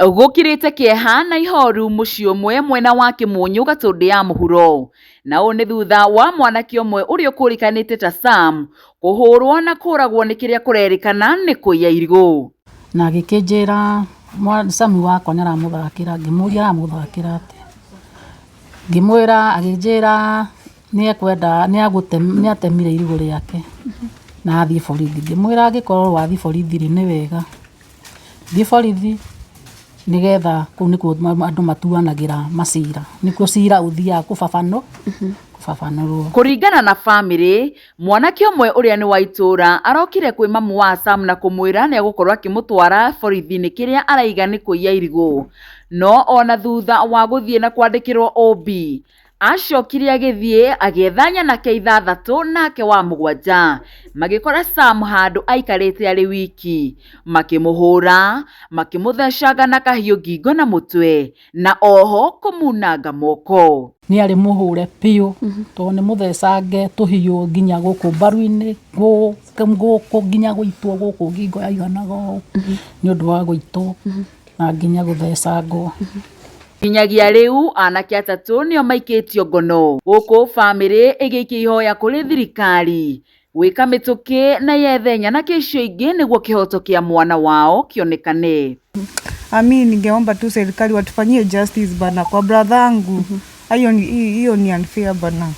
Gũkirĩte kĩeha na ihoru mũciĩ ũmwe mwena wa Kĩmunyũ Gatũndũ ya mũhuro. Na ũũ nĩ thutha wa mwanake ũmwe ũrĩa ũkũrĩkanĩte ta Sam kũhũrwo na kũragwo nĩ kĩrĩa kũrerĩkana nĩ kũiya irigũ. Na agĩkĩnjĩra Sami wakwa nĩ aramũthakĩra, ngĩmũria aramũthakĩra atĩa, ngĩmwĩra akĩnjĩra nĩ ekwenda nĩ atemire irigũ rĩake na athiĩ borithi, ngĩmwĩra angĩkorwo wathiĩ borithi rĩ nĩ wega, thiĩ borithi nĩgetha kũu nĩkuo andũ matuanagĩra macira, nĩkuo cira ũthiaga kũbabanũrwo. Kũringana na bamĩrĩ, mwanake ũmwe ũrĩa nĩ wa itũũra arokire kwĩ mamu wa Sam na kũmwĩra nĩ egũkorwo akĩmũtwara borithi nĩ kĩrĩa araiga nĩ kũiya irigũ. No ona thutha wa gũthiĩ na kwandĩkĩrwo OB, acokire agĩthiĩ agĩetha nyanake ithathatũ nake wa mũgwanja magĩkora Sam handũ aikarĩte arĩ wiki, makĩmũhũra, makĩmũthecanga na kahiũ ngingo na mũtwe na oho kũmunanga moko. Nĩ arĩ mũhũre biũ tondũ nĩ mũthecange tũhiũ nginya gũkũ mbaru-inĩ gũkũ nginya gũitwo gũkũ ngingo yaiganaga ũũ nĩ ũndũ wa gũitwo na nginya gũthecangwo. Nginyagia rĩu anake atatũ nĩo maikĩtio ngono gũkũ bamĩrĩ ĩgĩikia ihoya kũrĩ thirikari gwĩka mĩtũkĩ na yethe nyanake icio ingĩ nĩguo kĩhoto kĩa mwana wao kĩonekane. Mi ningeomba tu serikali watufanyie justice bana kwa brother angu. Hiyo ni unfair bana.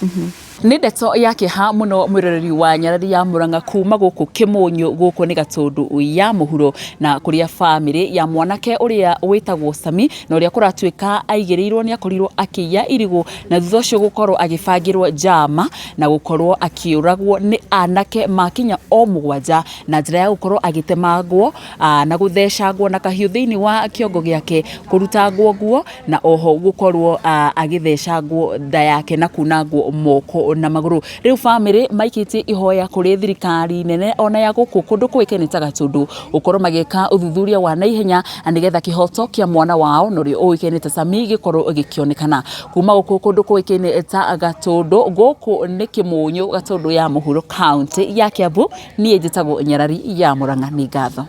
Nĩ ndeto ya kĩeha mũno mwĩroreri wa Nyarari ya Mũrang'a kuma gũkũ Kĩmũnyũ gũkũ nĩ Gatũndũ ya mũhuro na kũrĩa bamĩrĩ ya mwanake ũrĩa wĩtagwo Sami na ũrĩa kũratuĩka aigĩrĩirwo nĩ akorirwo akĩiya irigũ na thutha ũcio gũkorwo agĩbangĩrwo njama na gũkorwo akĩũragwo nĩ anake makinya o mũgwanja na njĩra ya gũkorwo agĩtemangwo na gũthecangwo na kahiũ thĩinĩ wa kĩongo gĩake, kũrutangwo nguo na oho gũkorwo agĩthecangwo nda yake na kunangwo moko na magũrũ. Rĩu bamĩrĩ maikĩtie ihoya kũrĩ thirikari nene ona ya gũkũ kũndũ kũĩkaine ta Gatũndũ gũkorwo magĩka ũthuthuria wa naihenya na nĩgetha kĩhoto kĩa mwana wao na ũrĩa ũĩkaine ta Sami gĩkorwo gĩkĩonekana. Kuma gũkũ kũndũ kũĩkaine ta Gatũndũ gũkũ nĩ Kĩmũnyũ Gatũndũ ya mũhuro kaunti ya Kiambu, niĩ njĩtagwo Nyarari ya Mũrang'a, nĩ ngatho.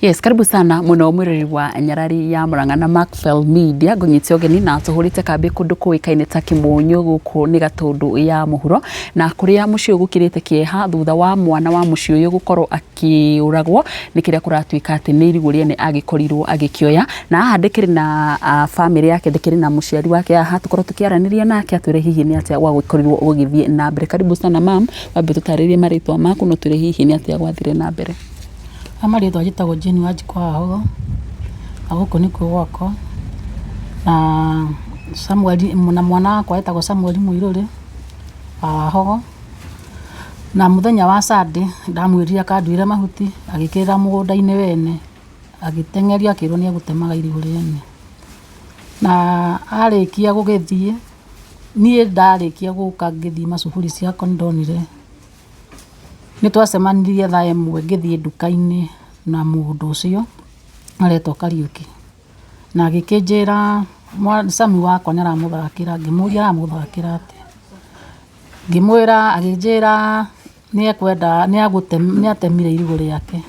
Yes, karibu sana muno mwiroreri wa Nyarari ya Murang'a na Maxwell Media ngũnyite ũgeni na tũhũrĩte kambĩ kũndũ kũĩkaine ta Kĩmũnyũ gũkũ nĩ Gatũndũ ya mũhuro na kũrĩa mũciĩ ũyũ gũkirĩte kĩeha thutha wa mwana wa mũciĩ ũyũ gũkorwo akĩũragwo nĩ kĩrĩa kũratuĩka atĩ nĩ irigũ rĩene agĩkorirwo agĩkĩoya. Na haha ndĩkĩrĩ na bamĩrĩ yake, ndĩkĩrĩ na mũciari wake haha tũkorwo tũkĩaranĩria nake atwĩre hihi nĩ atĩa gwagĩkorirwo gũgĩthiĩ na mbere. Karibu sana mam, wambe tũtarĩrie marĩtwa maku na ũtwĩre hihi nĩ atĩa gwathire na mbere. Ha marĩtwa njĩtagwo Jane Wanjikũ Wahogo na gũkũ nĩkuo gwakwa na Samuel na mwana wakwa etagwo Samuel Mũirũrĩ wa Wahogo. Na mũthenya wa Sunday ndamwĩrire akanduĩre mahuti agĩkĩrĩra mũgũnda-inĩ wene agĩteng'erio akĩrwo nĩ egũtemaga irigũ rĩene. Na arĩkia gũgĩthiĩ niĩ ndarĩkia gũka ngĩthiĩ macukuru ciakwa nĩ ndonire nĩ twacemanirie thaa 1 ngĩthiĩ nduka-inĩ na mũndũ ũcio aretwo Kariũki. Na agĩkĩnjĩra Sami wakwa nĩ aramũthakĩra, ngĩmũria aramũthakĩra atĩa, ngĩmwĩra akĩnjĩra nĩ ekwenda nĩ atemire irigũ rĩake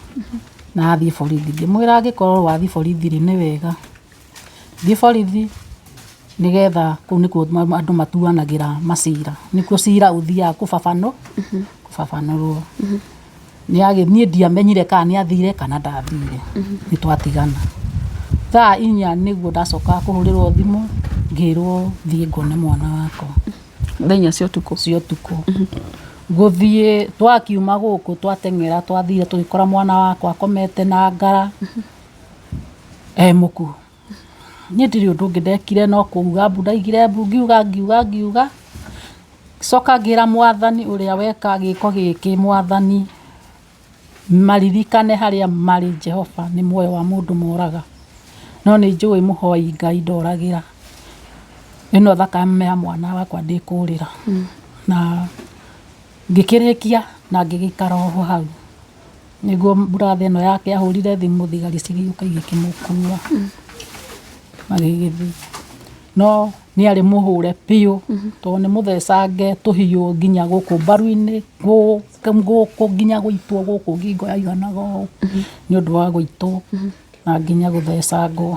na athiĩ borithi, ngĩmwĩra angĩkorwo wathiĩ borithi rĩ nĩ wega, thiĩ borithi nĩgetha kũu nĩkuo andũ matuanagĩra macira, nĩkuo cira ũthiaga kũbabanũrwo. Niĩ ndiamenyire kana nĩ athire kana ndathire, nĩ twatigana. Thaa 4 nĩguo ndacokaga kũhũrĩrwo thimũ ngĩrwo thiĩ ngone mwana wakwa. Thaa 4 cia ũtukũ? Cia ũtukũ. Gũthiĩ twakiuma gũkũ twateng'era twathire tũgĩkora mwana wakwa akomete na ngara e mũkuũ. Niĩ ndirĩ ũndũ ũngĩ ndekire no kuuga mbu ndaigire mbu ngiuga ngiuga ngiuga, ngĩcoka ngĩra Mwathani ũrĩa weka gĩko gĩkĩ Mwathani maririkane harĩa marĩ Jehova nĩ muoyo wa mũndũ moraga. No nĩ njũĩ mũhoi Ngai ndoragĩra. Ĩno thakame ya mwana wakwa ndĩkũrĩra. Na ngĩkĩrĩkia na ngĩgĩikara o hau. Nĩguo brother ĩno yake ahũrire thimũ thigari cigĩũka igĩkĩmũkua magĩgĩthiĩ. No nĩ arĩ mũhũre biũ tondũ nĩ mũthecange tũhiũ nginya gũkũ mbaru-inĩ gũkũ nginya gũitwo gũkũ ngingo yaiganaga ũũ nĩ ũndũ wa gũitwo. Na nginya gũthecangwo.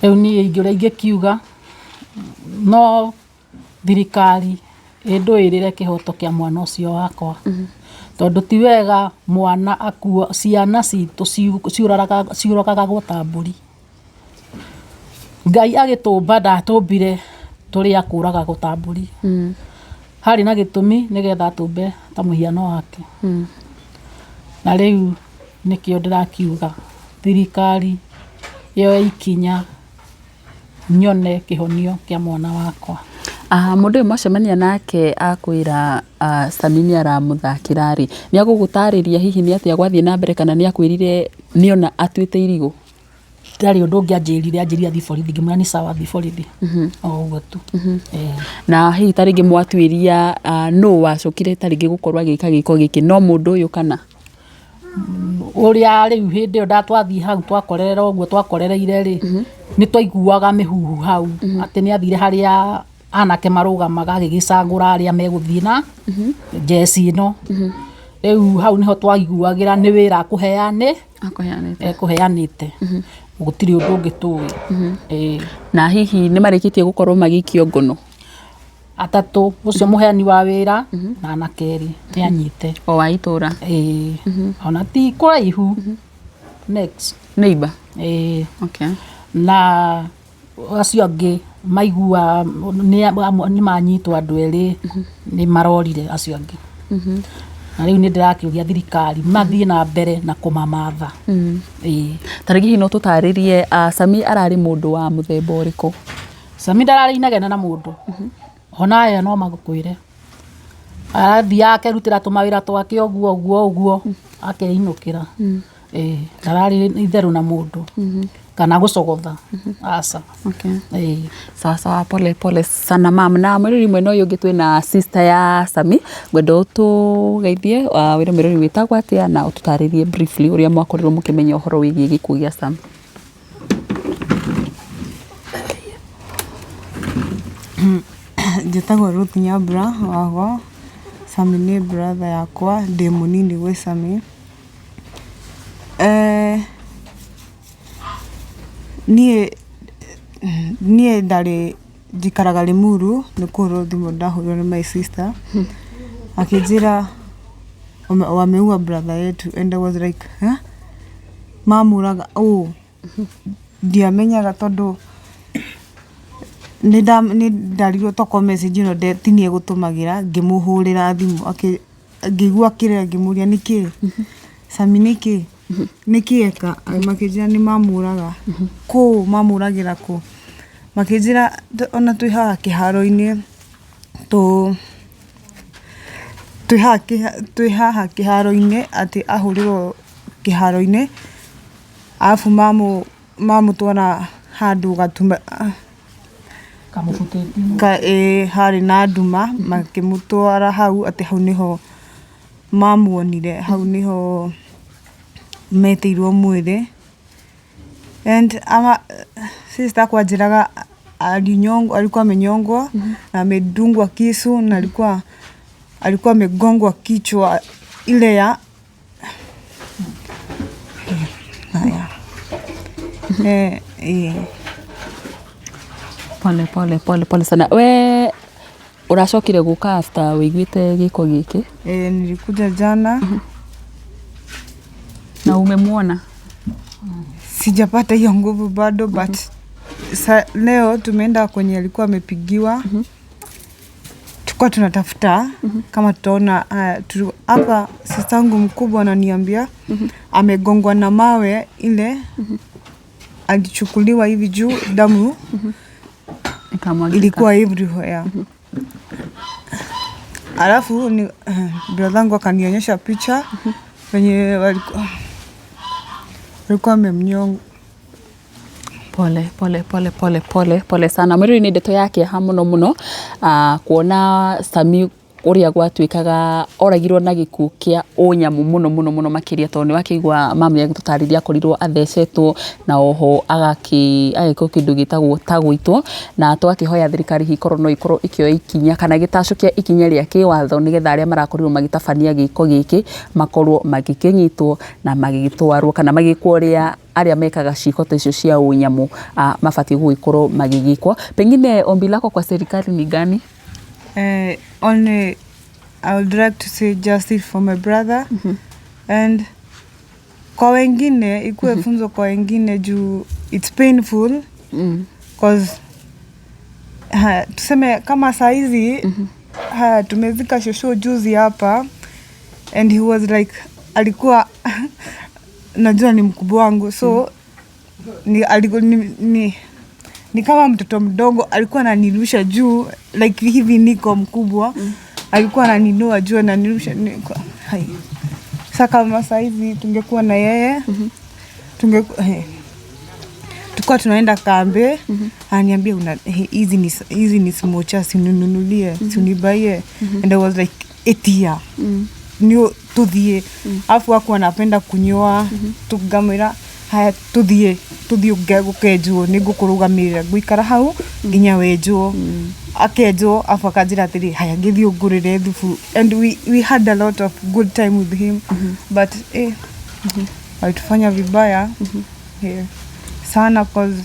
Rĩu niĩ ũrĩa ingĩkiuga no thirikari ĩndũĩrĩre kĩhoto kĩa mwana ũcio wakwa, tondũ ti wega mwana akua, ciana citũ ciũragagwo ta mbũri. Ngai agĩtũmba ndatũmbire tũrĩ a kũragagwo ta mbũri. Harĩ na gĩtũmi nĩgetha atũmbe ta mũhiano wake. Na rĩu nĩkĩo ndĩrakiuga thirikari yoe ikinya nyone kĩhonio kĩa mwana wakwa. Mũndũ ũyũ mwacemania nake akwĩra Sami nĩ aramũthakĩra rĩ, nĩ agũgũtarĩria hihi nĩ atĩa gwathiĩ na mbere kana nĩ akwĩrire nĩona atuĩte irigũ? Ndarĩ ũndũ ũngĩ anjĩrire, anjĩrire athiĩ borithi, ngĩmwĩra nĩ sawa thiĩ borithi. O ũguo tu. Na hihi ta rĩngĩ mwatuĩria nũ wacokire ta rĩngĩ gũkorwo agĩka gĩko gĩkĩ, no mũndũ ũyũ kana? Ũrĩa rĩu hĩndĩ ĩyo ndatwathiĩ hau twakorerera ũguo twakorereire rĩ, nĩ twaiguaga mĩhuhu hau atĩ nĩ athire harĩa anake marũgamaga agĩgĩcagũra arĩa megũthiĩ na njeci ĩno. Rĩu hau nĩho twaiguagĩra nĩ wĩra ekũheanĩte. Gũtirĩ ũndũ ũngĩ tũĩ. Na hihi nĩ marĩkĩtie gũkorwo magĩikio ngono? Atatũ, ũcio mũheani wa wĩra na anake erĩ nĩ anyite. O wa itũra? Ĩĩ, ona ti kũraihu. Next. Neighbor? Ĩĩ. Okay. Na acio angĩ maigua nĩ manyitwo andũ erĩ, nĩ marorire acio angĩ. Na rĩu nĩ ndĩrakĩũria thirikari mathiĩ na mbere na kũmamatha. Ĩĩ. Ta rĩngĩ hihi no tũtarĩrie Sami ararĩ mũndũ wa mũthemba ũrĩkũ? Sami ndararĩ inegene na mũndũ. Ona aya no magũkwĩre. Arathiaga akerutĩra tũmawĩra twake ũguo ũguo ũguo akeinũkĩra. Ĩĩ, ndararĩ itherũ na mũndũ kana gũcogotha, aca. Okay. Ĩĩ. Sawa sawa, pole pole sana mam. Na mwĩrori mwena ũyũ ũngĩ twĩna sister ya Sami, ngwenda ũtũgeithie, wĩre mwĩrori wĩtagwo atĩa na ũtũtarĩrie briefly ũrĩa mwakorirwo mũkĩmenya ũhoro wĩgiĩ gĩkuũ gĩa Sami. Njĩtagwo Ruth Nyambura Wago, Sami nĩ brother yakwa, ndĩ mũnini gwĩ Sami. Niĩ ndarĩ njikaraga Limuru, nĩ kũhũrĩrwo thimũ ndahũrĩirwo nĩ my sister, akĩnjĩra wameua brother yetu and I was like huh? Mamũraga ũũ? Ndiamenyaga tondũ nĩ ndarirwo tokorwo message ĩno ti niĩ egũtũmagĩra, ngĩmũhũrĩra thimũ ngĩigua akĩrĩra ngĩmũria nĩkĩ? Sami nĩkĩ? Nĩkĩ eka? Makĩnjĩra nĩ mamũraga. Kũ? Mamũragĩra kũ? Makĩnjĩra ona twĩ haha kĩharo-inĩ twĩ haha kĩharo-inĩ atĩ ahũrĩrwo kĩharo-inĩ arabu mamũtwara handũ gatuma harĩ na nduma makĩmũtwara hau atĩ hau nĩho mamuonire, hau nĩho metĩirwo mwĩrĩ. And sister akwa anjĩraga alinyongwa, alikuwa amenyongwa na amedungwa kisu na alikuwa amegongwa kichwa ile ya haya. Pole pole pole pole sana. We ũracokire gũka after wĩiguĩte gĩko gĩkĩ? Nilikuja jana. Na umemwona? Sijapata hiyo nguvu bado, but leo tumeenda kwenye alikuwa amepigiwa. Tulikuwa tunatafuta kama tutaona hapa sistangu mkubwa ananiambia amegongwa na mawe ile alichukuliwa hivi juu damu ilikuwa everywhere. Alafu ni brother yangu akanionyesha picha venye walikuwa wamemnyonga. Pole pole pole pole pole pole sana. Mwĩrori nĩ ndeto ya kĩeha mũno mũno, kuona Sami Ũrĩa gwatuĩkaga oragirwo na gĩkuũ kĩa ũnyamũ mũno mũno mũno makĩria tondũ nĩ wakĩigua mami agĩtũtarĩria akorirwo athecetwo na oho agĩkwo kĩndũ gĩtagwo ta gũitwo, na tũgakĩhoya thirikari hihi korwo no ĩkorwo ĩkĩoya ikinya kana gĩtacũkia ikinya rĩa kĩwatho nĩgetha arĩa marakorirwo magĩtabania gĩko gĩkĩ makorwo magĩkĩnyitwo na magĩgĩtwarwo kana magĩkwo ũrĩa arĩa mekaga ciĩko ta icio cia ũnyamũ mabatiĩ gũgĩkorwo magĩgĩkwo. Pengine ombi lako kwa serikali ni gani? Only I would like to say justice for my brother and kwa wengine ikuwe funzo kwa wengine juu it's painful cause ha, tuseme kama saizi ha, tumezika shosho juzi hapa and he was like alikuwa najua ni mkubwa wangu so ni, aliku, ni kama mtoto mdogo alikuwa ananirusha juu like hivi niko mkubwa alikuwa ananinua juu ananirusha niko hai. Sasa kama saizi tungekuwa na yeye tunge tulikuwa tunaenda kambe ananiambia una hizi ni hizi ni smocha sinununulie sinibaie and I was like etia ni tuthie afu hakuwa anapenda kunyoa tungamwira haya tuthie tuthie gukenjwo ni ngukurugamirira nguikara hau nginya wenjwo akenjwo afu akanjira atiri haya ngithie ngurire thubu and we had a lot of good time with him but walitufanya vibaya yeah, sana cause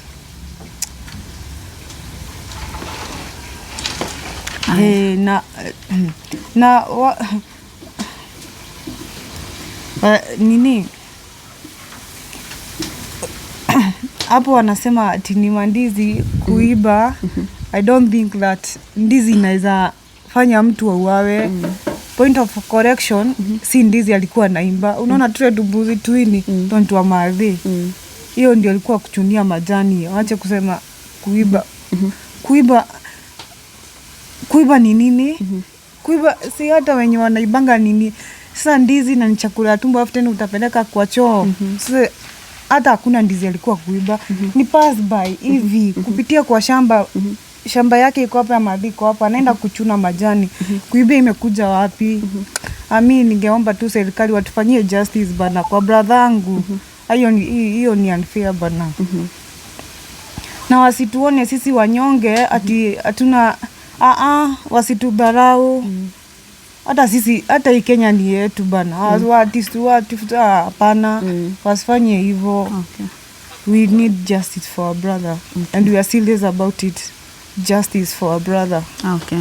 na wa, nini hapo wanasema ati ni mandizi kuiba. I don't think that ndizi inaweza fanya mtu auawe. Point of correction, si ndizi alikuwa anaimba. Unaona tule tumbuzi tuini mm. Twa maadhi hiyo ndio alikuwa kuchunia majani. Wache kusema kuiba. Kuiba kuiba ni nini? Kuiba si hata wenye wanaibanga nini. Sasa ndizi na ni chakula ya tumbo afu tena utapeleka kwa choo. Sasa hata hakuna ndizi alikuwa kuiba. Ni pass by hivi kupitia kwa shamba. Shamba yake iko hapa ya madhi iko hapa, anaenda kuchuna majani. Kuiba imekuja wapi? Ami ningeomba tu serikali watufanyie justice bana kwa brother yangu. Hiyo ni hiyo ni unfair bana. Na wasituone sisi wanyonge ati hatuna wasitudharau. Hata sisi hata hii Kenya ni yetu bana. Hapana, wasifanye hivyo. We need justice for our brother and we are serious about it. Justice for our brother.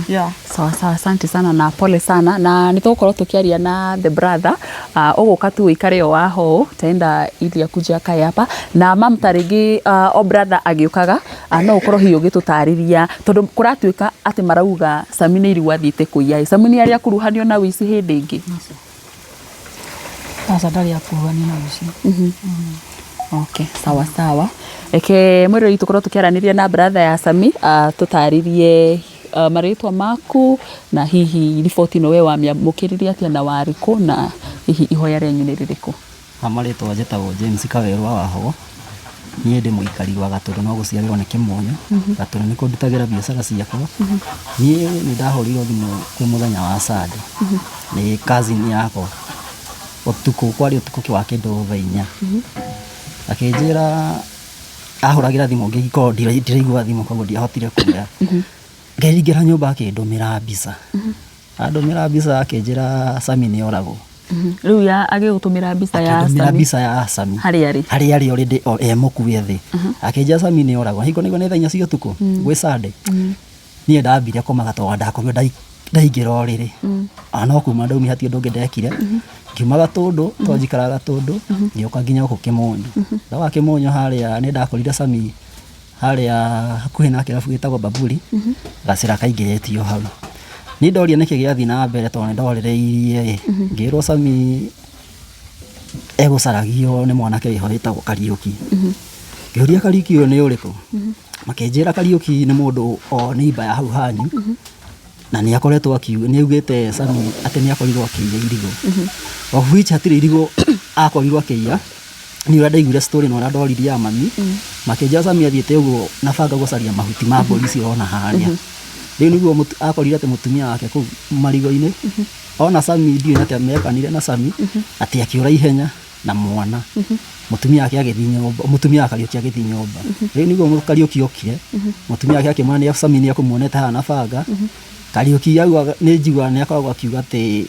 Yeah. Sawa sawa, asante sana na pole sana na nĩ tũgũkorwo tũkĩaria na the brother ũgũka tu ũikare o waho taenda ili akuja akae hapa na mam ta rĩngĩ o brother agĩũkaga no ũkorwo hihi ũgĩtũtarĩria tondũ kũratuĩka atĩ marauga Sami nĩ irigũ athiĩte kũiya. Sami nĩ arĩ akuruhanio na wĩici hĩndĩ ĩngĩ? Aca, ndarĩ akuruhanio na ũici. Okay, sawa sawa. Reke mwĩrori tũkorwo tũkĩaranĩria na brother ya Sami tũtarĩrie marĩtwa maku na hihi riboti ĩno we wamĩamũkĩrire atĩa na warĩ kũ na hihi ihoya rĩanyu nĩ rĩrĩkũ? Ha marĩtwa njĩtagwo James Kawerwa wa Hogo. Niĩ ndĩ mũikari wa Gatũndũ no gũciarĩrwo nĩ Kĩmonyo. Gatũndũ nĩkuo ndutagĩra biacara ciakwa. Niĩ nĩ ndahũrĩirwo thimũ kwĩ mũthenya wa Sunday nĩ cousin yakwa ũtukũ, kwarĩ ũtukũ wa kĩndũ thaa 4, akĩnjĩra ahũragĩra thimũ ngĩkorwo ndiraigua thimũ koguo ndiahotire kuoya. Ngĩingĩra nyũmba akĩndũmĩra mbica, andũmĩra mbica akĩnjĩra Sami nĩ oragwo. Rĩu ya agĩgũtũmĩra mbica ya akĩndũmĩra Sami mbica ya Sami harĩa arĩ? Harĩa arĩ already e mũkue thĩ. Akĩnjĩra Sami nĩ oragwo. Hingo nĩguo nĩ thaa 4 cia ũtukũ gwĩ Sunday. Niĩ ndambire kũmaka tondũ ndakorirwo ndaingĩra ũrĩrĩ no kuma ndaumire hatirĩ ũndũ ũngĩ ndekire. Ngiuma Gatũndũ tondũ njikaraga Gatũndũ, ngĩũka nginya gũkũ Kĩmonyo. Ndoka Kĩmonyo harĩa nĩ ndakorire Sami harĩa hakuhĩ na kĩrabu gĩtagwo Baburi, gacĩra kaingĩrĩtio hau. Niĩ ndoria nĩkĩ gĩathiĩ na mbere tondũ nĩ ndorereirie ĩ, ngĩrwo Sami egũcaragio nĩ mwanake wĩho wĩtagwo Kariũki. Ngĩũria Kariũki ũyũ nĩ ũrĩkũ, makĩnjĩra Kariũki nĩ mũndũ o neighbor ya hau hanyu na nĩ akoretwo akiuga nĩ augĩte Sami atĩ nĩ akorirwo akĩiya irigũ, of which hatirĩ irigũ akorirwo akĩiya. Niĩ ũrĩa ndaiguire story na ũrĩa ndoririe a mami, makĩnjĩra Sami athiĩte ũguo na banga gũcaria mahuti ma mbũri icio ũrona harĩa. Rĩu nĩguo akorire atĩ mũtumia wake kũu marigo-inĩ ona Sami ndiũĩ atĩa mekanire na Sami atĩ akĩũra ihenya na mwana mũtumia wake agĩthiĩ nyũmba, mũtumia wa Kariũki agĩthiĩ nyũmba. Rĩu nĩguo Kariũki okire, mũtumia wake akĩmwĩra nĩ Sami nĩ ekũmuonete haha na banga. Kariũki augaga nĩ njiguaga nĩ akoragwo akiuga atĩ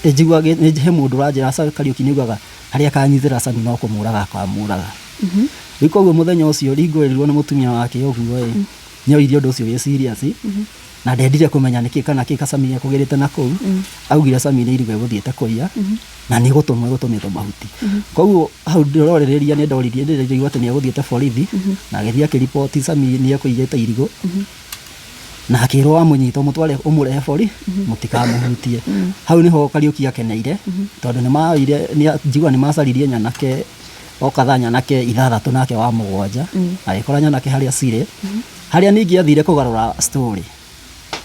njiguaga he mũndũ ũranjĩra Kariũki nĩ augaga harĩa akanyitĩra Sami no kũmũraga akamũraga. Rĩu koguo mũthenya ũcio ringũrĩrirwo nĩ mũtumia wake ũguo ĩ, nĩ oire ũndũ ũcio wĩ serious na ndendire kũmenya nĩkĩ kana kĩ Sami ekũgĩrĩte na kũu. Augire Sami nĩ irigũ egũthiĩte kũiya na nĩ gũtũmwo egũtũmĩtwo mahuti. Koguo hau ndĩrorĩrĩria nĩ ndoririe ndĩraigua atĩ nĩ egũthiĩte borithi na agĩthiĩ akĩriboti Sami nĩ ekũiyĩte irigũ na akĩrwo amũnyita ũmũtware ũmũrehe bori mũtikamũhutie. Hau nĩho Kariũki akeneire tondũ nĩ maoire njiguaga nĩ macaririe nyanake o kadhaa nyanake ithathatũ nake wa mũgwanja agĩkora nyanake harĩa cirĩ harĩa ningĩ athire kũgarũra story.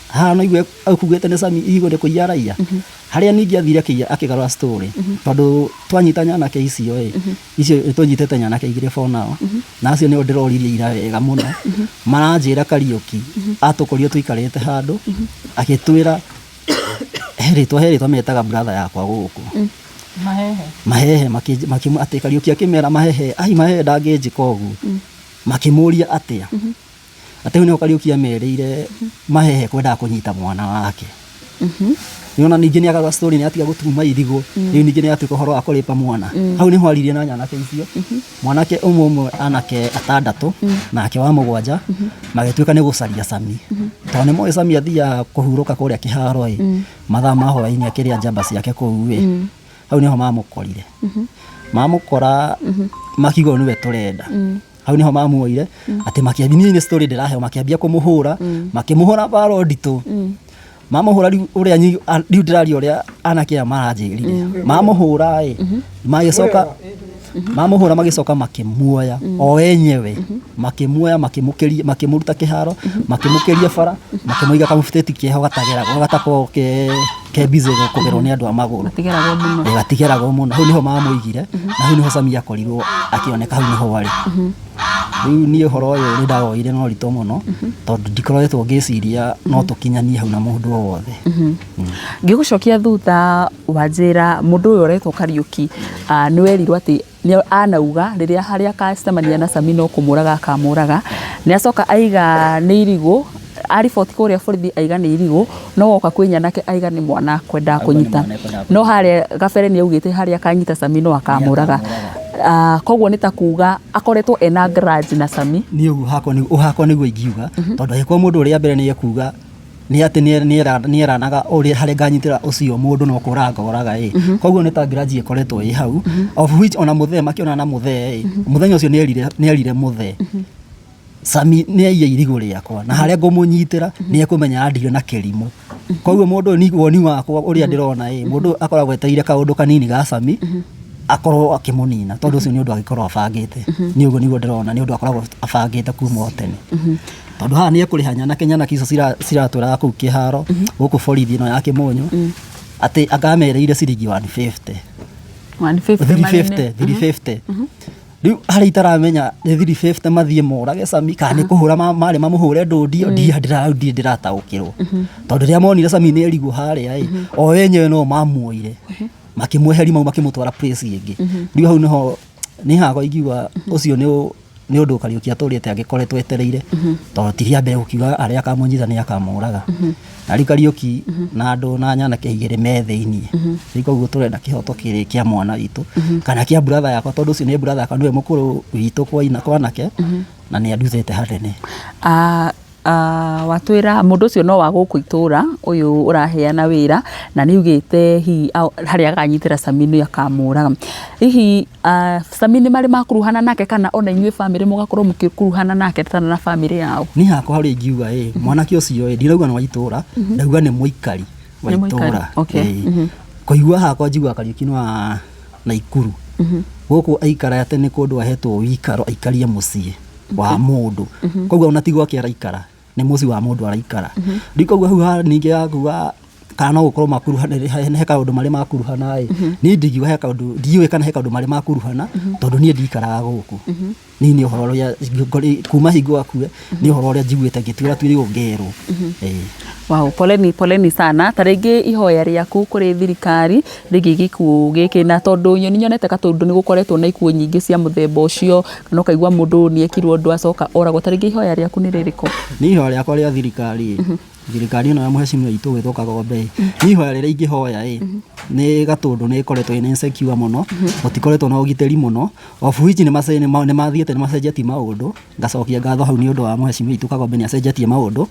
Haha no igue akugĩte nĩ Sami irigũ nĩ kũiya araiya. Harĩa ningĩ athire akĩgarũra story tondũ twanyita nyanake icio ĩ icio tũnyitĩte nyanake igĩrĩ for now na acio nĩo ndĩroririe ira wega mũno maranjĩra Kariũki atũkorire tũikarĩte handũ agĩtwĩra he rĩtwa metaga brother yakwa gũkũ Mahehe. Mahehe atĩ Kariũki akĩmera Mahehe ai Mahehe ndangĩnjĩka ũguo. Makĩmũria atĩa atĩ hau nĩho Kariũki amerĩire Mahehe kwendaga kũnyita mwana wake. Nĩwona ningĩ nĩ agarũra story nĩ atiga gũtuma irigũ rĩu ningĩ nĩ atuĩka ũhoro wa kũrĩpa mwana. Hau nĩho aririe na nyanake icio mwanake ũmwe ũmwe anake atandatũ nake wa mũgwanja magĩtuĩka nĩ gũcaria Sami tondũ nĩ moĩ Sami athiaga kũhurũka kũrĩa kĩharo ĩ mathaa ma hwaĩ-inĩ akĩrĩa njamba ciake kũu ĩ hau nĩho mamũkorire mamũkora makiuga ũyũ nĩwe tũrenda. Hau nĩho mamuoire atĩ makĩambia, niĩ nĩ story ndĩraheo, makĩambia kũmũhũra makĩmũhũra mbara nditũ mamũhũra. Rĩu ũrĩa rĩu ndĩraria ũrĩa anake aya maranjĩrire mamũhũra ĩ magĩcoka mamũhũra magĩcoka makĩmuoya o enyewe makĩmuoya makĩmũkĩria makĩmũruta kĩharo makĩmũkĩria bara makĩmũiga kamũbutĩti keho gatageragwo gatakoragwo ke busy kũgerwo nĩ andũ a magũrũ. Gatigeragwo mũno. Ĩ, gatigeragwo mũno. Hau nĩho mamũigire na hau nĩho Sami akorirwo akĩoneka, hau nĩho arĩ rĩu. Niĩ ũhoro ũyũ nĩ ndawoire na ũritũ mũno tondũ ndikoretwo ngĩciria no tũkinyanie hau na mũndũ o wothe. Ngĩgũcokia thutha wanjĩra mũndũ ũyũ ũretwo Kariũki nĩ werirwo atĩ nĩ anauga rĩrĩa harĩa akacemania na Sami no kũmũraga akamũraga. Nĩ acoka aiga nĩ irigũ ariboti kũrĩa borithi aiga nĩ irigũ, no woka kwĩ nyanake aiga nĩ mwana kwendaga kũnyita, no harĩa gabere nĩ augĩte harĩa akanyita Sami no akamũraga. Koguo nĩ ta kuga akoretwo ena grudge na Sami. Niĩ ũguo hakwa nĩguo ingiuga tondũ angĩkorwo mũndũ ũrĩa mbere nĩ ekuga nĩ atĩ nĩ eranaga ũrĩa harĩa nganyitĩra ũcio mũndũ no kũraga ngoraga ĩ, koguo nĩ ta grudge ĩkoretwo ĩ hau, of which ona mũthee makĩonana na mũthee ĩ mũthenya ũcio nĩ erire mũthee Sami nĩ aiya irigũ rĩakwa na harĩa ngũmũnyitĩra nĩ ekũmenya andire na kĩrimũ. Koguo mũndũ ũyũ ni woni wakwa ũrĩa ndĩrona ĩ mũndũ ũyũ akoragwo etereire kaũndũ kanini ga Sami akorwo akĩmũnina tondũ ũcio nĩ ũndũ angĩkorwo abangĩte. Niĩ ũguo nĩguo ndĩrona, nĩ ũndũ akoragwo abangĩte kuma o tene tondũ haha nĩ ekũrĩha nyanake nyanake icio ciratwĩraga kũu kĩharo gũkũ borithi ĩno ya Kĩmũnyũ atĩ anga amereire ciringi 150. 150. 350, 350. Rĩu harĩa itaramenya nĩ 350 mathiĩ morage Sami kana nĩ kũhũra marĩ mamũhũre ndũndio ndirĩ ndĩrataũkĩrwo tondũ rĩrĩa monire Sami nĩ erigwo harĩa ĩ o enyewe no mamuoire makĩmweheria mau makĩmũtwara place ĩngĩ. Rĩu hau nĩho nĩ hakwa ingiuga ũcio nĩ ũndũ Kariũki atũrĩte agĩkoretwo etereire tondũ ti rĩa mbere gũkiuga arĩa akamũnyita nĩ akamũraga. Na rĩu Kariũki na andũ na nyanake igĩrĩ me thĩiniĩ rĩu, koguo tũrenda kĩhoto kĩrĩ kĩa mwana witũ kana kĩa brother yakwa tondũ ũcio nĩ brother yakwa, nĩwe mũkũrũ witũ kwa ina kwa anake na nĩ andutĩte hanene. Watwĩra mũndũ ũcio no wa gũkũ itũra ũyũ ũraheana wĩra na nĩ augĩte hihi harĩa akanyitĩra Sami nĩ akamũraga. Hihi Sami nĩ marĩ makuruhana nake kana ona inyuĩ bamĩrĩ mũgakorwo mũgĩkuruhana nake kana na bamĩrĩ yao? Niĩ hakwa harĩa ingiuga ĩ mwanake ũcio ĩ ndirauga nĩ wa itũra, ndauga nĩ mũikari wa Nĩ mũikari, itũra. Okay. Ĩĩ. Kũigua hakwa njiguaga Kariũki nĩ wa Naikuru gũkũ aikarate, nĩ kũndũ ahetwo wĩikaro aikarie mũciĩ wa mũndũ, koguo ona ti gwake araikara, nĩ mũciĩ wa mũndũ araikara. Rĩu koguo hau ningĩ yakuga Kana no gũkorwo makuruhanĩte, he kaũndũ marĩ makuruhana ĩ. Niĩ ndingiuga he kaũndũ, ndiũĩ kana he kaũndũ marĩ makuruhana, tondũ niĩ ndikaraga gũkũ. Niĩ nĩ ũhoro ũrĩa kuma hingo akue, nĩ ũhoro ũrĩa njiguĩte ngĩtuĩra tuĩrio ngerwo. Ĩĩ. Wow, poleni poleni sana. Ta rĩngĩ ihoya rĩaku kũrĩ thirikari rĩgiĩ gĩkuũ gĩkĩ, na tondũ nĩ nyonete Gatũndũ nĩ gũkoretwo na ikuũ nyingĩ cia mũthemba ũcio, kana ũkaigua mũndũ nĩ ekirwo ũndũ acoka oragwo, ta rĩngĩ ihoya rĩaku nĩ rĩrĩkũ? Niĩ ihoya rĩakwa rĩa thirikari ĩ, thirikari ĩno ya mũhecimiwa witũ ũgwĩtwo Kagombe ĩ, niĩ ihoya rĩrĩa ingĩhoya ĩ, nĩ Gatũndũ nĩ ĩkoretwo ĩna insecure mũno, gũtikoretwo na ũgitĩri mũno, of which nĩ mathiĩte nĩ macenjetie maũndũ, ngacokia ngatho hau nĩ ũndũ wa mũhecimiwa witũ Kagombe nĩ acenjetie maũndũ,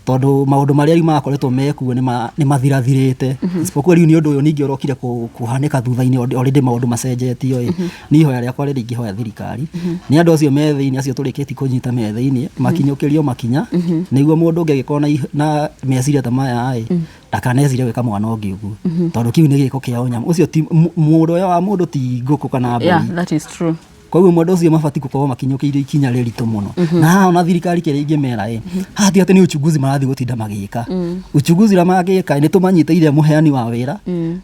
tondũ maũndũ marĩa rĩu makoretwo mekuo nĩ mathirathirĩte, isipokuwa rĩu nĩ ũndũ ũyũ ningĩ ũrokire kũhanĩka thutha-inĩ already maũndũ macenjetio ĩ, niĩ ihoya rĩakwa rĩrĩa ingĩhoya thirikari, nĩ andũ acio me thĩiniĩ, acio tũrĩkĩtie kũnyita me thĩiniĩ, makinyũkĩrio makinya, nĩguo mũndũ ũngĩ angĩkorwo na meciria ta maya ĩ, ndakanecirie gwĩka mwana ũngĩ ũguo, tondũ kĩu nĩ gĩko kĩa ũnyamũ, ũcio ti mũndũ wa mũndũ ti ngũkũ kana mbũri. Yeah, that is true. Koguo mũndũ ũcio mabatiĩ gũkorwo makinyũkĩirio ikinya rĩritũ mũno. Na haha ona thirikari kĩrĩa ingĩmera ĩ, haha ti atĩ nĩ uchunguzi marathiĩ gũtinda magĩka. Uchunguzi ũrĩa mangĩka nĩ tũmanyitĩire mũheani wa wĩra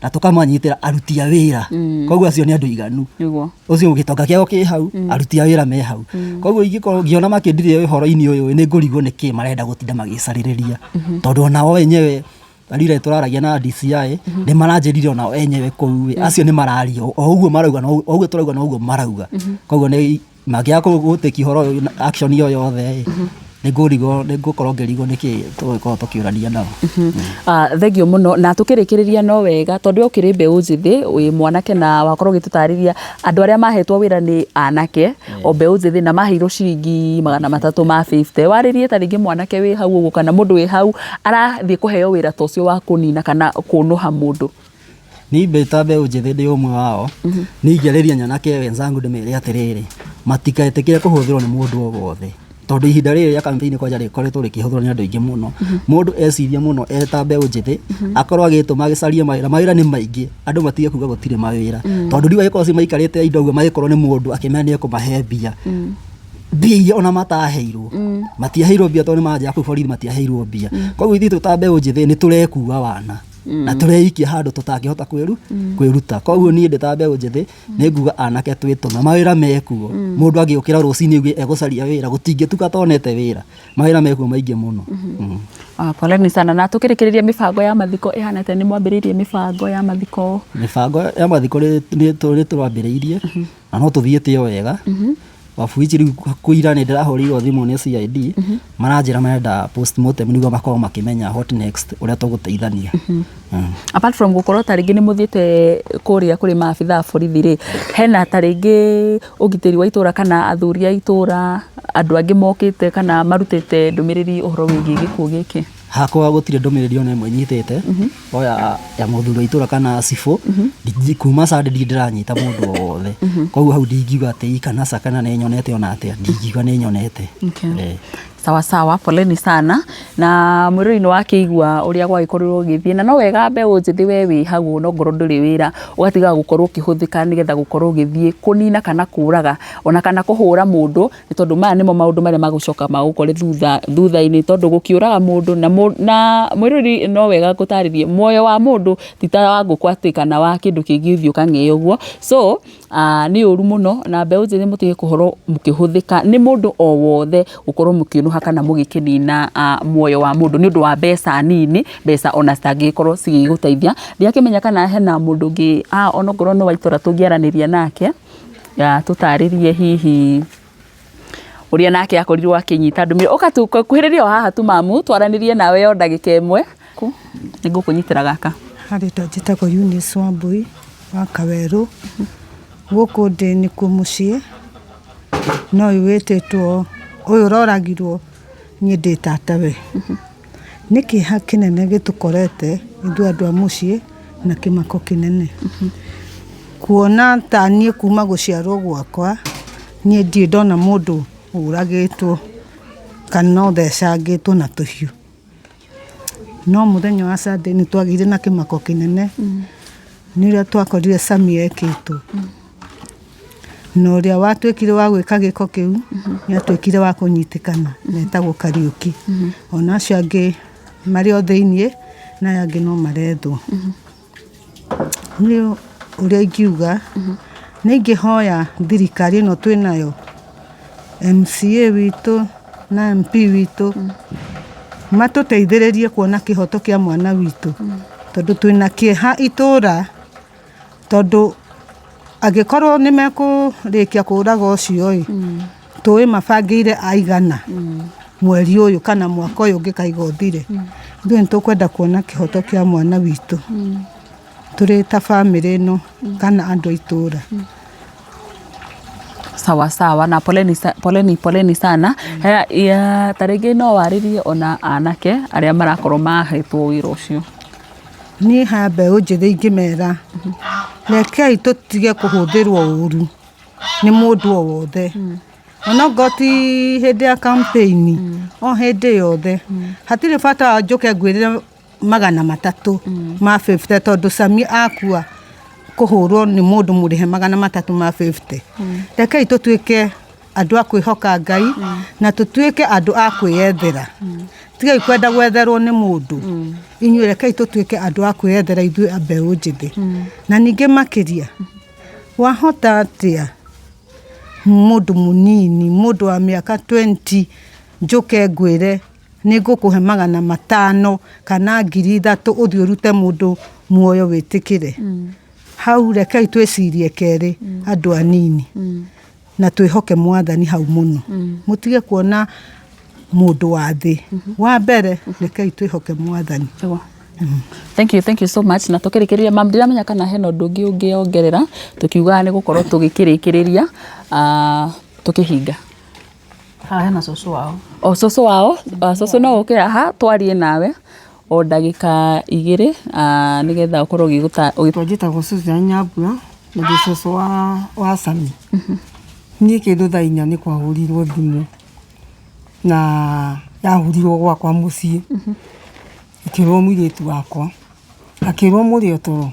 na tũkamanyitĩra aruti a wĩra. Koguo acio nĩ andũ aiganu. Nĩguo. Ũcio gĩtonga kĩao kĩ hau, aruti a wĩra me hau. Koguo ingĩkorwo ngĩona makĩndirĩra ũhoro-inĩ ũyũ nĩ ngũrigwo nĩkĩ marenda gũtinda magĩcarĩrĩria. Tondũ onao enyewe rĩrĩa tũraragia na DCI nĩ maranjĩrire onao enyewe kũu ĩ, acio nĩ mararia o ũguo marauga, o ũguo tũrauga noguo marauga. Koguo nĩ mangĩaga gũtĩki ũhoro ũyũ action ĩyo yothe ĩ, nĩ ngũrigwo, nĩ ngũkorwo ngĩrigwo nĩkĩ tũgũkorwo tũkĩũrania nao. Thengiũ mũno na tũkĩrĩkĩrĩria no wega tondũ we ũkĩrĩ mbeũ njĩthĩ wĩ mwanake na wakorwo ũgĩtũtarĩria andũ arĩa mahetwo wĩra nĩ anake o mbeũ njĩthĩ na maheirwo ciringi 350. Warĩrie ta rĩngĩ mwanake wĩ hau ũguo kana mũndũ wĩ hau arathiĩ kũheo wĩra ta ũcio wa kũnina kana kũnũha mũndũ. Niĩ ndĩ ta mbeũ njĩthĩ ndĩ ũmwe wao, niĩ ingĩarĩria nyanake wenzangu ndĩmere atĩrĩrĩ, matikaĩtĩkĩre kũhũthĩrwo nĩ mũndũ o wothe. Tondũ ihinda rĩrĩ rĩa campaign kwanja rĩkoretwo rĩkĩhũthĩrwo nĩ andũ aingĩ mũno. Mũndũ eciria mũno e ta mbeũ njĩthĩ, akorwo agĩtũma agĩcarie mawĩra, mawĩra nĩ maingĩ, andũ matige kuga gũtirĩ mawĩra. Tondũ rĩu angĩkorwo acio maikarĩte indo ũguo magĩkorwo nĩ mũndũ akĩmera nĩ ekũmahe mbia, mbia iria ona mataheirwo, matiaheirwo mbia tondũ nĩ manjĩra kũu borithi matiaheirwo mbia. Koguo ithuĩ twĩ ta mbeũ njĩthĩ nĩ tũrekua wana, na tũreikia handũ tũtangĩhota kwĩruta. Koguo niĩ ndĩ ta mbeũ njĩthĩ, nĩ nguga anake twĩtũme, mawĩra mekuo, mũndũ angĩũkĩra rũcinĩ auge egũcaria wĩra, gũtingĩtuka atonete wĩra, mawĩra mekuo maingĩ mũno. Poleni sana na tũkĩrĩkĩrĩria mĩbango ya mathiko ĩhana atĩa? Nĩ mwambĩrĩirie mĩbango ya mathiko? Mĩbango ya mathiko nĩ tũrambĩrĩirie na no tũthiĩte o wega. Of which rĩu kũira nĩ ndĩrahũrĩirwo thimũ nĩ CID, maranjĩra marenda postmortem nĩguo makorwo makĩmenya what next, ũrĩa tũgũteithania. Apart from gũkorwo ta rĩngĩ nĩ mũthiĩte kũrĩa kũrĩ maabithaa a borithi rĩ, hena ta rĩngĩ ũgitĩri wa itũra kana athuri a itũra, andũ angĩ mokĩte kana marutĩte ndũmĩrĩri ũhoro wĩgiĩ gĩkuũ gĩkĩ? Hakwa gũtirĩ ndũmĩrĩri ona ĩmwe nyitĩte, o ya mũthuri wa itũra kana cibũ, kuma Sunday ndirĩ ndĩranyita mũndũ o wothe. Koguo hau ndingiuga atĩ ĩ kana ca kana nĩ nyonete ona atĩa, ndingiuga nĩ nyonete. Sawa sawa, poleni sana na mwĩroreri nĩ wakĩigua ũrĩa gwagĩkorirwo gũgĩthiĩ, na no wega mbeũ njĩthĩ we wĩ hau ona ongorwo ndũrĩ wĩra, ũgatigaga gũkorwo ũkĩhũthĩka nĩgetha gũkorwo ũgĩthiĩ kũnina kana kũraga ona kana kũhũra mũndũ, nĩ tondũ maya nĩmo maũndũ marĩa magũcoka magũkore thutha-inĩ, tondũ gũkĩũraga mũndũ na mwĩroreri no wega ngũtarĩrie, muoyo wa mũndũ ti ta wa ngũkũ atĩ kana wa kĩndũ kĩngĩ ũthiĩ ũkang'ee ũguo, so nĩ ũru mũno na mbeũ njĩthĩ mũtige gũkorwo mũkĩhũthĩka nĩ mũndũ o wothe gũkorwo mũkĩũnũha kana mũgĩkĩnina muoyo wa mũndũ nĩ ũndũ wa mbeca nini, mbeca ona citangĩgĩkorwo cigĩgũteithia. Ndirakĩmenya kana hena mũndũ ũngĩ haha ona okorwo nĩ wa itũra tũngĩaranĩria nake, atũtarĩrie hihi ũrĩa nake akorirwo akĩnyita ndũmĩrĩri. Ũka tu kuhĩrĩria o haha tu mamu twaranĩrie nawe o ndagĩka ĩmwe. Nĩ ngũkũnyitĩra gaka. Harĩ njĩtagwo Eunice Wambui wa Kawerũ. Gũkũ ndĩ nĩkuo mũciĩ, no ũyũ wĩtĩtwo, ũyũ ũroragirwo niĩ ndĩ tatawe. Nĩ kĩeha kĩnene gĩtũkorete ithuĩ andũ a mũciĩ na kĩmako kĩnene. Kuona ta niĩ kuma gũciarwo gwakwa, niĩ ndirĩ ndona mũndũ ũragĩtwo kana ũthecangĩtwo na tũhiũ. No mũthenya wa Sunday nĩ twagĩire na kĩmako kĩnene, nĩ ũrĩa twakorire Sammy ekĩtwo. Na ũrĩa watuĩkire wa gwĩka gĩko kĩu, nĩ atuĩkire wa kũnyitĩkana na etagwo Kariũki. Ona acio angĩ marĩ o thĩiniĩ, Na aya angĩ no marethwo. Niĩ ũrĩa ingiuga, nĩ ingĩhoya thirikari ĩno twĩ nayo, MCA witũ na MP witũ, matũteithĩrĩrie kuona kĩhoto kĩa mwana witũ, tondũ twĩna kĩeha itũra, tondũ angĩkorwo nĩ mekũrĩkia kũraga ũcio ĩ, tũĩ mabangĩire aigana mweri ũyũ kana mwaka ũyũ ũngĩkaiga ũthire. Ithuĩ nĩ tũkwenda kuona kĩhoto kĩa mwana witũ tũrĩ ta bamĩrĩ ĩno kana andũ a itũra. Sawa sawa na poleni, poleni, poleni sana. Haya, ya, ta rĩngĩ no warĩrie ona anake arĩa marakorwo mahetwo wĩra ũcio. Niĩ ha mbeũ njĩthĩ ingĩmera, rekei tũtige kũhũthĩrwo ũru nĩ mũndũ o wothe. Onokorwo ti hĩndĩ ya campaign, o hĩndĩ yothe. Hatirĩ bata wa njũke ngwĩrĩre 300 ma 50 tondũ Sami akua kũhũrwo nĩ mũndũ mũrĩhe 300 ma 50. Rekei tũtuĩke andũ a kwĩhoka Ngai na tũtuĩke andũ a kwĩyethera. Tigai kwenda gwetherwo nĩ mũndũ. Inyuĩ rekei tũtuĩke andũ a kwĩyethera ithuĩ a mbeũ njĩthĩ. Na ningĩ makĩria, wahota atĩa mũndũ mũnini, mũndũ wa mĩaka 20 njũke ngwĩre nĩ ngũkũhe 500 kana 3000 ũthiĩ ũrute mũndũ muoyo wĩtĩkĩre? Hau rekei twĩcirie kerĩ andũ anini na twĩhoke Mwathani hau mũno. Mũtige kuona mũndũ wa thĩ. Wa mbere rekei twĩhoke Mwathani. Thank you, thank you so much. Na tũkĩrĩkĩrĩria, mam, ndiramenya kana hena ũndũ ũngĩ ũngĩongerera, tũkiugaga nĩ gũkorwo tũgĩkĩrĩkĩrĩria, tũkĩhinga. Haha hena cũcũ wao. O cũcũ wao, cũcũ no ũke haha twarie nawe o ndagĩka 2 nĩgetha ũkorwo ũgĩgũta. Njĩtagwo Susan Nyambura na ndĩ cũcũ wa Sami. Niĩ kĩndũ thaa 4 nĩ kwahũrirwo thimũ na yahũrirwo gwakwa mũciĩ ĩkĩrwo mũirĩtu wakwa, akĩrwo mũrĩ o toro,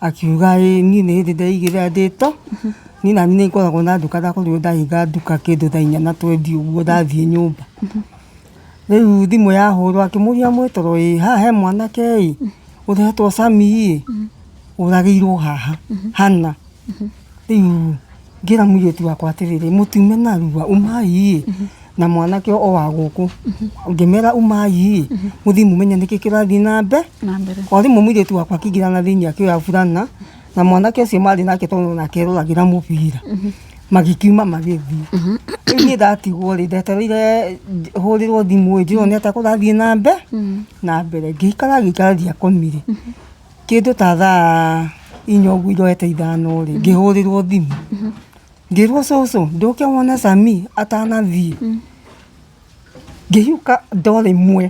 akiuga ĩĩ niĩ nĩ hĩndĩ ndeigĩrĩra ndĩ to, niĩ naniĩ nĩ ngoragwo na nduka ndakorirwo ndahinga nduka kĩndũ thaa 4 na twendi ũguo ndathiĩ nyũmba. Rĩu thimũ yahũrwo akĩmũria mwĩ toro ĩĩ haha he mwanake ĩ ũretwo Sami ĩ ũragĩirwo haha hana. Rĩu ngĩra mũirĩtu wakwa atĩrĩrĩ mũtiume narua umai ĩ na mwanake o wa gũkũ. Ngĩmera umai ĩ mũthiĩ mũmenye nĩkĩ kĩrathiĩ na mbere. O rĩmwe mũirĩtu wakwa akĩingĩra na thĩiniĩ akĩoya burana na mwanake ũcio marĩ nake tondũ onake eroragĩra mũbira magĩkiuma magĩthiĩ. Rĩu niĩ ndatigwo rĩ ndetereire hũrĩrwo thimũ ĩ ndĩrone atĩa kũrathiĩ na mbere. Ngĩikara ngĩikara ndiakomire. Kĩndũ ta thaa 4 ũguo iroete 5 rĩ, ngĩhũrĩrwo thimũ. Ngĩrwo cũcũ ndũke wone Sami atanathiĩ. Ngĩhiũka ndoo ĩmwe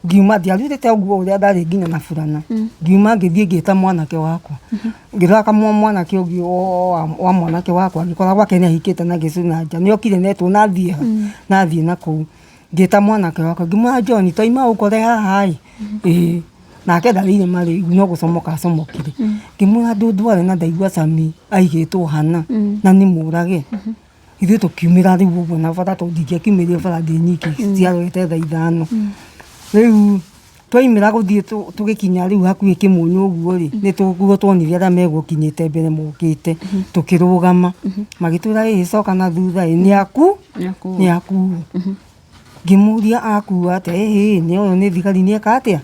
ngiuma, ndiarurĩte nguo ũrĩa ndarĩ nginya na burana. Ngiuma ngĩthiĩ ngĩta mwanake wakwa. Ngĩrora mwanake ũngĩ wa mwanake wakwa ngĩkora gwake nĩ ahikĩte na gĩcuna nja. Nĩ okire na etwo nathiĩ ha? Nathiĩ nakũu. Ngĩta mwanake wakwa ngĩmwĩra John twauma ũngore haha ĩ? Ĩĩ. Nake ndarĩire marĩgu no gũcomoka acomokire. Ngĩmwĩra ndũndware na ndaigua Sami aigĩtwo hana na nĩ mũrage. Ithuĩ tũkiumĩra rĩu ũguo na bara tondũ ndingĩakiumĩrire bara ndĩ nyiki ciarorete thaa 5. Rĩu twaumĩra gũthiĩ tũgĩkinya rĩu hakuhĩ Kĩmũnyũ ũguo rĩ, nĩguo tuonire arĩa megũkinyĩte mbere mokĩte, tũkĩrũgama. Magĩtwĩra ĩĩ coka na thutha ĩ nĩ akuo. Ngĩmũria akua atĩa, ĩhĩ nĩ ũyũ nĩ thigari nĩ eka atĩa,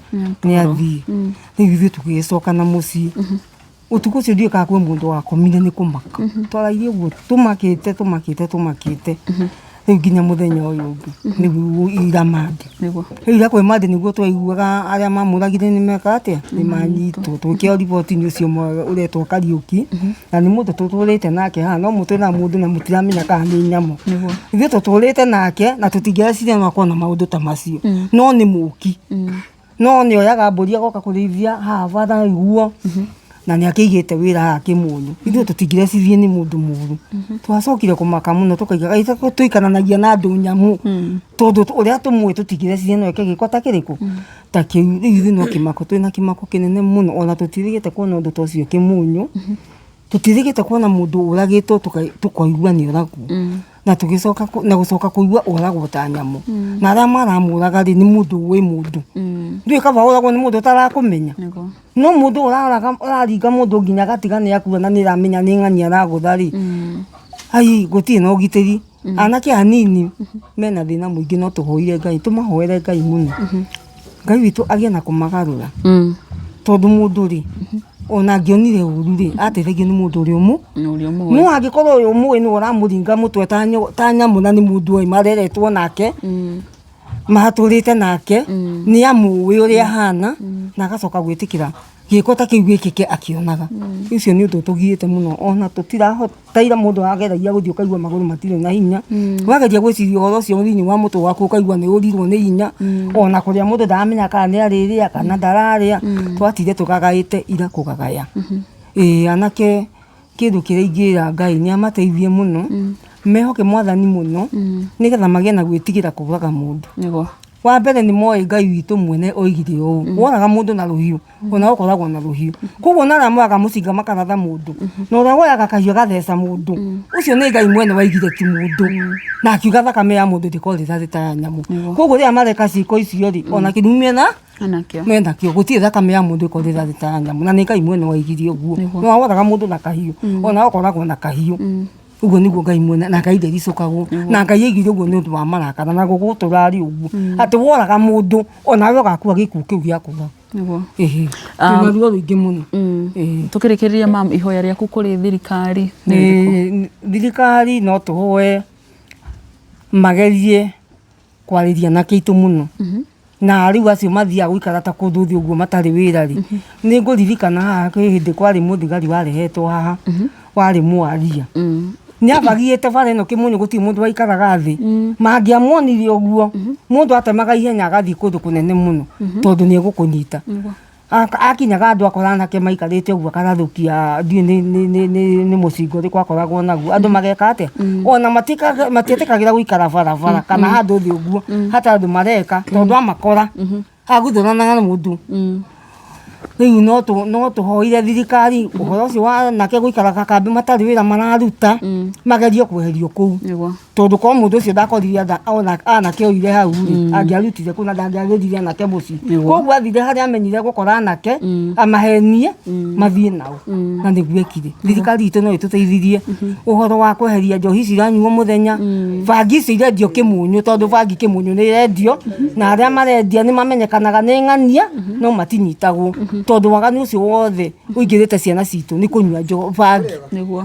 nĩ athiĩ. Rĩu ithuĩ tũgĩgĩcoka na mũciĩ. Ũtukũ ũcio ndiũĩ kana kwĩ mũndũ wakomire nĩ kũmaka. Twaraire ũguo tũmakĩte tũmakĩte tũmakĩte rĩu nginya mũthenya ũyũ ũngĩ nĩguo ira Monday. Rĩu ira kwĩ Monday nĩguo twaiguaga arĩa mamũragire nĩ meka atĩa, nĩ manyitwo. Tũgĩkĩheo riboti nĩ ũcio ũmwe ũretwo Kariũki, na nĩ mũndũ tũtũrĩte nake haha, no mũtwĩraga mũndũ na mũtiramenya kana nĩ nyamũ. Ithuĩ tũtũrĩte nake na tũtingĩreciria no akorwo na maũndũ ta macio, no nĩ mũki. No nĩ oyaga mbũri agoka kũrĩithia haha bara ũguo, na nĩ akĩigĩte wĩra haha Kĩmũnyũ. Ithuĩ tũtingĩrecirie nĩ mũndũ mũru. Twacokire kũmaka mũno tũkauga kaĩ tũikaranagia na andũ nyamũ, tondũ ũrĩa tũmũĩ tũtingĩreciria no eke gĩko ta kĩrĩkũ? Ta kĩu. Rĩu ithuĩ no kĩmako twĩna kĩmako kĩnene mũno ona tũtiĩrĩgĩte kuona ũndũ ta ũcio Kĩmũnyũ. Tũtiĩrĩgĩte kuona mũndũ ũragĩtwo tũkaigua nĩ oragwo. Na tũgĩcoka na gũcoka kũigua oragwo ta nyamũ. Na arĩa maramũraga rĩ, nĩ mũndũ ũĩ mũndũ. Ndũĩ kaba ũragwo nĩ mũndũ ũtarakũmenya. No mũndũ ũraraga ũraringa mũndũ nginya agatiga nĩ akua na nĩ ũramenya nĩ ng'ania aragũtha rĩ, ai gũtirĩ na ũgitĩri. Anake anini mena thĩna mũingĩ no tũhoire Ngai, tũmahoere Ngai mũno. Ngai witũ agĩe na kũmagarũra. Tondũ mũndũ rĩ, ona angĩonire ũru rĩ, ateithagio nĩ mũndũ ũrĩa ũmũ no angĩkorwo ũyũ ũmũĩ nĩwe ũramũringa mũtwe ta nyamũ na nĩ mũndũ oĩ mareretwo nake, matũrĩte nake, nĩ amũĩ ũrĩa ahana, na agacoka gwĩtĩkĩra gĩko ta kĩu gĩkĩke akĩonaga. Ũcio nĩ ũndũ ũtũgiĩte mũno ona tũtirahota, ta ira mũndũ ageragia gũthiĩ ũkaigua magũrũ matirĩ na hinya, wageria gwĩciria ũhoro ũcio thĩinĩ wa mũtwe waku ũkaigua nĩ ũrirwo nĩ hinya, ona kũrĩa mũndũ ndaramenya kana nĩ arĩrĩa kana ndararĩa, twatinde tũgagaĩte ira kũgagaya. Ĩĩ anake kĩndũ kĩrĩa ingĩra Ngai nĩ amateithie mũno, mehoke mwathani mũno, nĩgetha magĩe na gwĩtigĩra kũraga mũndũ. Wa mbere nĩ moĩ Ngai witũ mwene oigire ũũ, woraga mũndũ na rũhiũ, ona ũkoragwo na rũhiũ. Koguo ona arĩa moyaga mũcinga makaratha mũndũ, na ũrĩa woyaga kahiũ agatheca mũndũ, ũcio nĩ Ngai mwene waigire ti mũndũ. Na akiuga thakame ya mũndũ ndĩkorĩra thĩ ta ya nyamũ. Koguo rĩrĩa mareka ciĩko icio rĩ, ona kĩrumi mena menakĩo, gũtirĩ thakame ya mũndũ ĩkorĩra thĩ ta ya nyamũ. Na nĩ Ngai mwene waigire ũguo. Na woraga mũndũ na kahiũ, ona ũkoragwo na kahiũ. Ũguo nĩguo Ngai mwene na Ngai ndericũkagwo na Ngai aigire ũguo nĩ ũndũ wa marakara na gũgũtũra arĩ ũguo atĩ woraga mũndũ onawe ũgakua gĩkuũ kĩu gĩa kũra. Nĩguo. Ĩhĩ. Twĩna ruo rũingĩ mũno. Ĩĩ. Tũkĩrĩkĩrĩria mam, ihoya rĩaku kũrĩ thirikari nĩ rĩrĩkũ? Ĩĩ, thirikari no tũhoe magerie kwarĩria anake aitũ mũno na rĩu acio mathiaga gũikara ta kũndũ thĩ ũguo matarĩ wĩra rĩ, nĩ ngũririkana haha kwĩ hĩndĩ kwarĩ mũthigari warehetwo haha warĩ mwaria nĩ abagĩte bara ĩno kĩmũnyũ gũtirĩ mũndũ waikaraga thĩ mangĩamuonire ũguo mũndũ atemaga ihenya agathiĩ kũndũ kũnene mũno tondũ nĩ egũkũnyita. Akinyaga andũ akora anake maikarĩte ũguo akarathũkia ndiũĩ nĩ mũcinga ũrĩkũ akoragwo naguo, andũ mageka atĩa? Ona matiĩtĩkagĩra gũikara barabara kana handũ thĩ ũguo hatarĩ ũndũ mareka tondũ amakora aguthũranaga na mũndũ. Rĩu no tũhoire thirikari ũhoro ũcio wa anake gũikara kambĩ matarĩ wĩra mararuta magerie kweherio kũu. Tondũ korwo mũndũ ũcio ndakorire anake oire hau rĩ, angĩarutire kũ na ndangĩagĩrire anake mũciĩ. Koguo athire harĩa amenyire gũkora anake, amahenie, mathiĩ nao. Na nĩguo ekire. Thirikari itũ no ĩtũteithirie ũhoro wa kweheria njohi ici iranyuo mũthenya, bangi ici irendio kĩmunyũ tondũ bangi kĩmunyũ nĩ ĩrendio, na arĩa marendia nĩ mamenyekanaga nĩ ng'ania, no matinyitagwo. Tondũ waganu ũcio wothe ũingĩrĩte ciana citũ nĩ kũnyua bangi.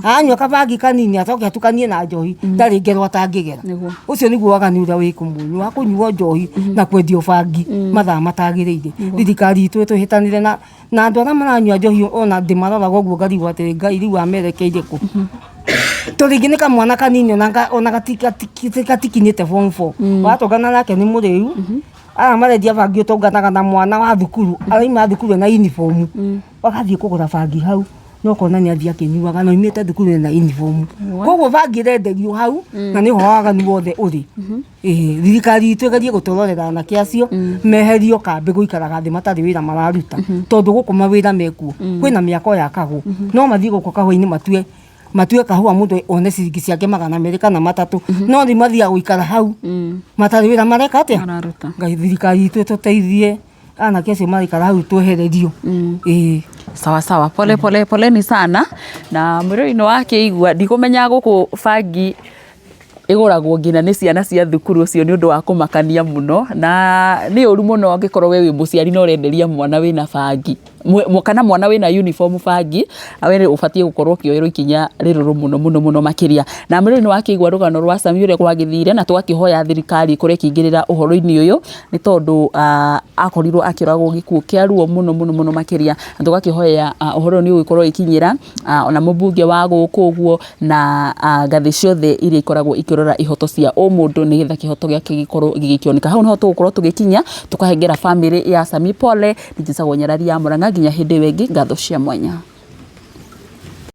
Anyua kabangi kanini acoke atukanie na njohi ndarĩ ngero atangĩgera. Ũcio nĩguo waganu ũrĩa wĩ kũmũnyua wa kũnyuo njohi na kwendio bangi mathaa matagĩrĩire. Thirikari itũ ĩtũhĩtanĩre na na andũ arĩa maranyua njohi ona ndĩmaroraga ũguo ngarigwo atĩrĩ Ngai rĩu amerekeire kũ? To rĩngĩ nĩ kamwana kanini ona gatikinyĩte form four. Watũngana nake nĩ mũrĩu, aya marendia bangi ũtũnganaga na mwana wa thukuru arauma thukuru ena uniform agathiĩ kũgũra bangi hau na ũkona nĩ athiĩ akĩnyuaga na aumĩte thukuru ena uniform. Koguo bangi ĩrenderio hau na nĩho waganu wothe ũrĩ. Ĩĩ thirikari itũ ĩgerie gũtũrorera anake acio meherio kambĩ gũikaraga thĩ matarĩ wĩra mararuta tondũ gũkũ mawĩra mekuo. Kwĩna mĩako yakagwo no mathiĩ gũkũ kahũa-inĩ matue matue kahũa mũndũ one ciringi ciake 200 kana 3 no rĩu mathiaga gũikara hau matarĩ wĩra mareka atĩa. Mararuta. Ngai thirikari itũ ĩtũteithie anake acio maraikara hau twehererio. Ĩĩ. Sawa sawa, pole pole poleni sana na mwĩrori nĩ wakĩigua ndikũmenya gũkũ bangi ĩgũragwo nginya nĩ ciana cia thukuru ũcio nĩ ũndũ wa kũmakania mũno na nĩ ũru mũno angĩkorwo we wĩ mũciari na ũrenderia mwana wĩna bangi kana mwana wĩna uniform bangi, we ũbatiĩ gũkorwo ũkĩoerwo ikinya rĩrũrũ mũno mũno mũno makĩria. Na mwĩrori nĩ wakĩigua rũgano rwa Sami ũrĩa gwagĩthire na tũgakĩhoya thirikari ĩkorwo ĩkĩingĩrĩra ũhoro-inĩ ũyũ nĩ tondũ akorirwo akĩũragwo gĩkuũ kĩa ruo mũno mũno mũno makĩria. Na tũgakĩhoya ũhoro ũyũ nĩ ũgũgĩkorwo ũgĩkinyĩra ona mũmbunge wa gũkũ ũguo na ngathĩ ciothe iria ikoragwo ikĩrora ihoto cia ũmũndũ nĩgetha kĩhoto gĩake gĩkorwo gĩgĩkĩoneka. Hau nĩho tũgũkorwo tũgĩkinyia tũkahengera bamĩrĩ ya Sami pole. Niĩ njĩtagwo Nyarari ya Mũrang'a nginya hĩndĩ ĩyo ĩngĩ ngatho cia mwanya.